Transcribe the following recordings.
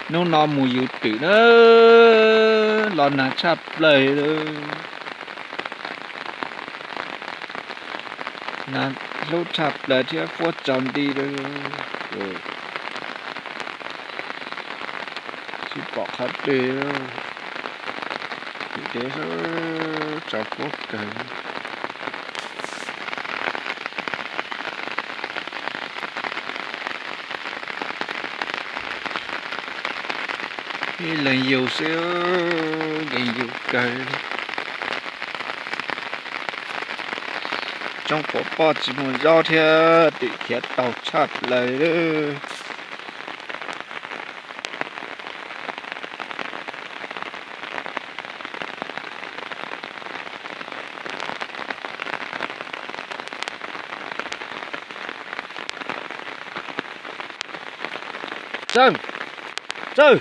Hnub no mus yug twm na, los nag tshaj plaws li. Nag hlub tshaj plaws thiab fuab tsaus nti li. Tsis pom qhov twg, twm deb, tsaus fuab kawg. Ib leeg yug xwb, nkees yus kawg. Tsoob quav poj tsis muaj zaub thiab, twm khiav taug tshaj plaws. Txawj, txawj,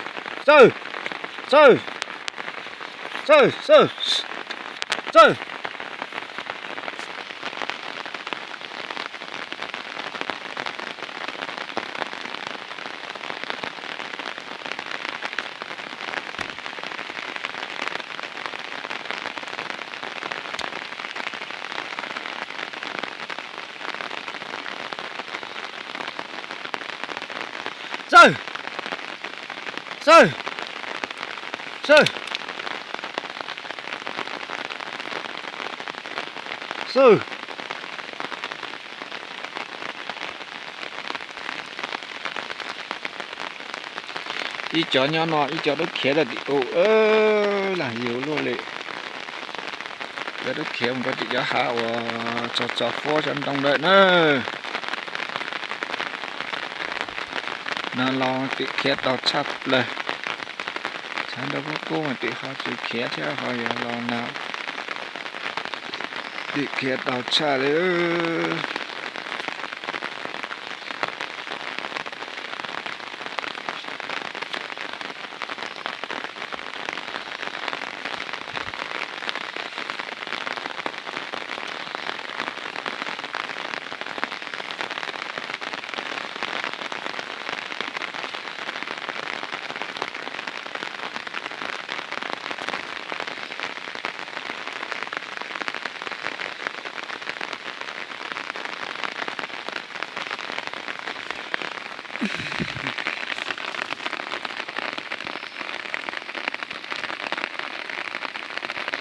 txawj, txawj, txawj, txawj, txawj. Txawj, txawj, txawj, xwb. Ib co nyob no, ib co twb khiav rau tim u, lam yus luaj li. Cov twb khiav mus rau tim cov hav uas txog txog fuab cov ntoo lawm na. Nag los twm khiav taug tshaj plaws. Tshav ntuj kub kub mas twm ho tsis khiav thiab, ho yog los nag twm khiav taug tshaj li.